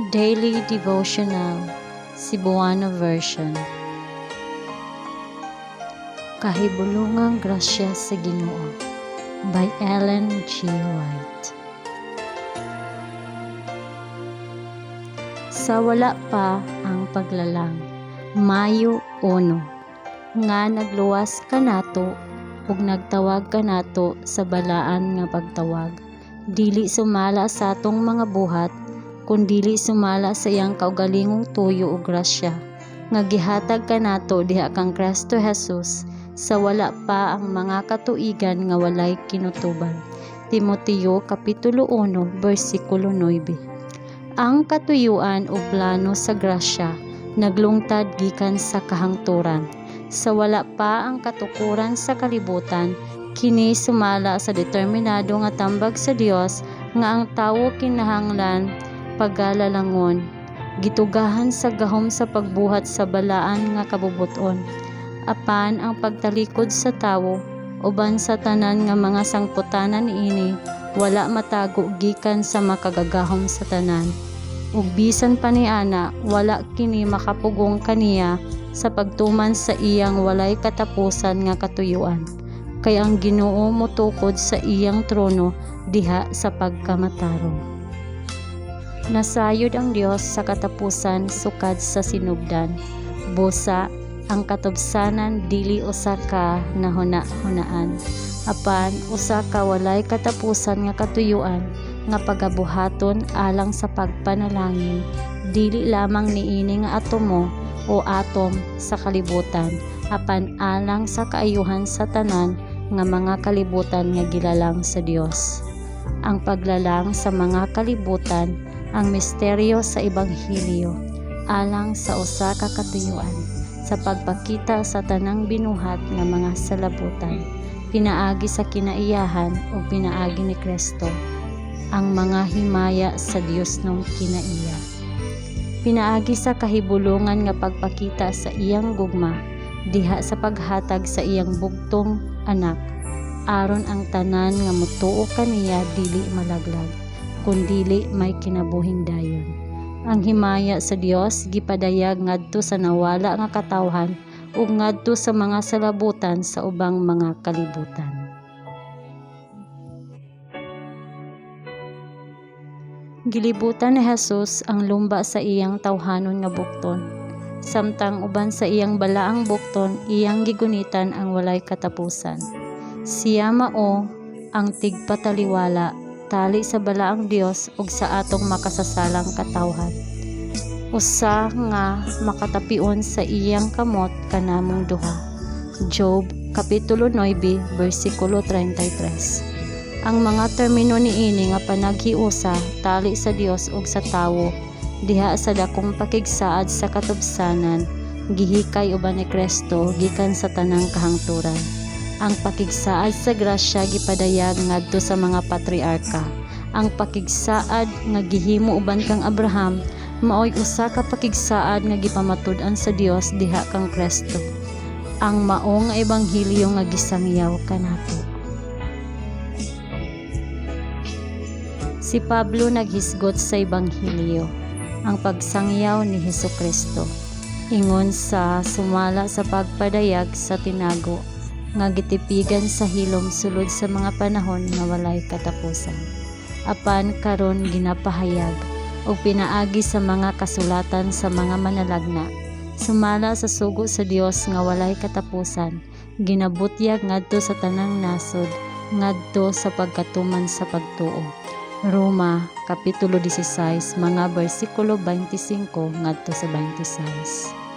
Daily Devotional, Cebuano Version. Kahibulongang Grasya sa Ginoo by Ellen G. White. Sa wala pa ang paglalang, Mayo 1, nga nagluwas kanato ug nagtawag kanato sa balaan nga pagtawag, dili sumala sa atong mga buhat, kundili sumala sa iyang kaugalingong tuyo ug grasya nga gihatag kanato diha kang Kristo Jesus sa wala pa ang mga katuigan nga walay kinutubal. Timoteo Kapitulo 1 bersikulo 9. Ang katuyuan ug plano sa grasya naglungtad gikan sa kahangturan. Sa wala pa ang katukoran sa kalibutan, kini sumala sa determinado nga tambag sa Dios nga ang tawo kinahanglan pagalalangon, gitugahan sa gahom sa pagbuhat sa balaan nga kabubut-on. Apan ang pagtalikod sa tawo uban sa tanan nga mga sangputanan niini wala matago gikan sa Makagagahom sa tanan. Ug bisan pa niana, wala kini makapugong kaniya sa pagtuman sa iyang walay katapusan nga katuyuan. Kay ang Ginoo motukod sa iyang trono diha sa pagkamatarong. Nasayod ang Dios sa katapusan sukad sa sinugdan. Busa, ang katubsanan dili usa ka nahuna-hunaan, apan usa ka walay katapusan nga katuyuan nga pagabuhaton alang sa pagpanalangin, dili lamang niini nga atomo o atom sa kalibutan, apan alang sa kaayuhan sa tanan nga mga kalibutan nga gilalang sa Dios. Ang paglalang sa mga kalibutan ang misteryo sa ebanghelyo alang sa usa ka katuyuan sa pagpakita sa tanang binuhat nga mga salabutan pinaagi sa kinaiyahan ug pinaagi ni Kristo, ang mga himaya sa Diosnong kinaiya. Pinaagi sa kahibulongan nga pagpakita sa iyang gugma diha sa paghatag sa iyang bugtong Anak, aron ang tanan nga motuo kaniya dili malaglag kundili may kinabuhing dayon. Ang himaya sa Dios gipadayag ngadto sa nawala nga katawhan ug ngadto sa mga salabutan sa ubang mga kalibutan. Gilibutan ni Jesus ang lumba sa iyang tawhanon nga bukton. Samtang uban sa iyang balaang bukton, iyang gigunitan ang walay katapusan. Siya mao ang tigpataliwala tali sa balaang Dios ug sa atong makasasalang katawhan. Usa nga makatapion sa iyang kamot kanamong duha. Job Kapitulo 9 bersikulo 33. Ang mga termino niini nga panaghiusa tali sa Dios ug sa tawo diha sa dakong pakigsaad sa katubsanan gihikay uban ni Kristo gikan sa tanang kahangturan. Ang pakigsaad sa grasya gipadayag ngadto sa mga patriarka. Ang pakigsaad nga gihimo uban kang Abraham maoy usa ka pakigsaad nga gipamatud-an sa Dios diha kang Kristo, ang mao nga ebanghelyo nga gisangyaw kanato. Si Pablo naghisgot sa ebanghelyo, ang pagsangyaw ni Hesukristo, ingon sa sumala sa pagpadayag sa tinago nga gitipigan sa hilom sulod sa mga panahon nga walay katapusan, apan karon ginapahayag og pinaagi sa mga kasulatan sa mga manalagna, sumala sa sugo sa Dios nga walay katapusan, ginabutyag ngadto sa tanang nasod ngadto sa pagkatuman sa pagtuo. Roma Kapitulo 16 mga bersikulo 25 ngadto sa 26.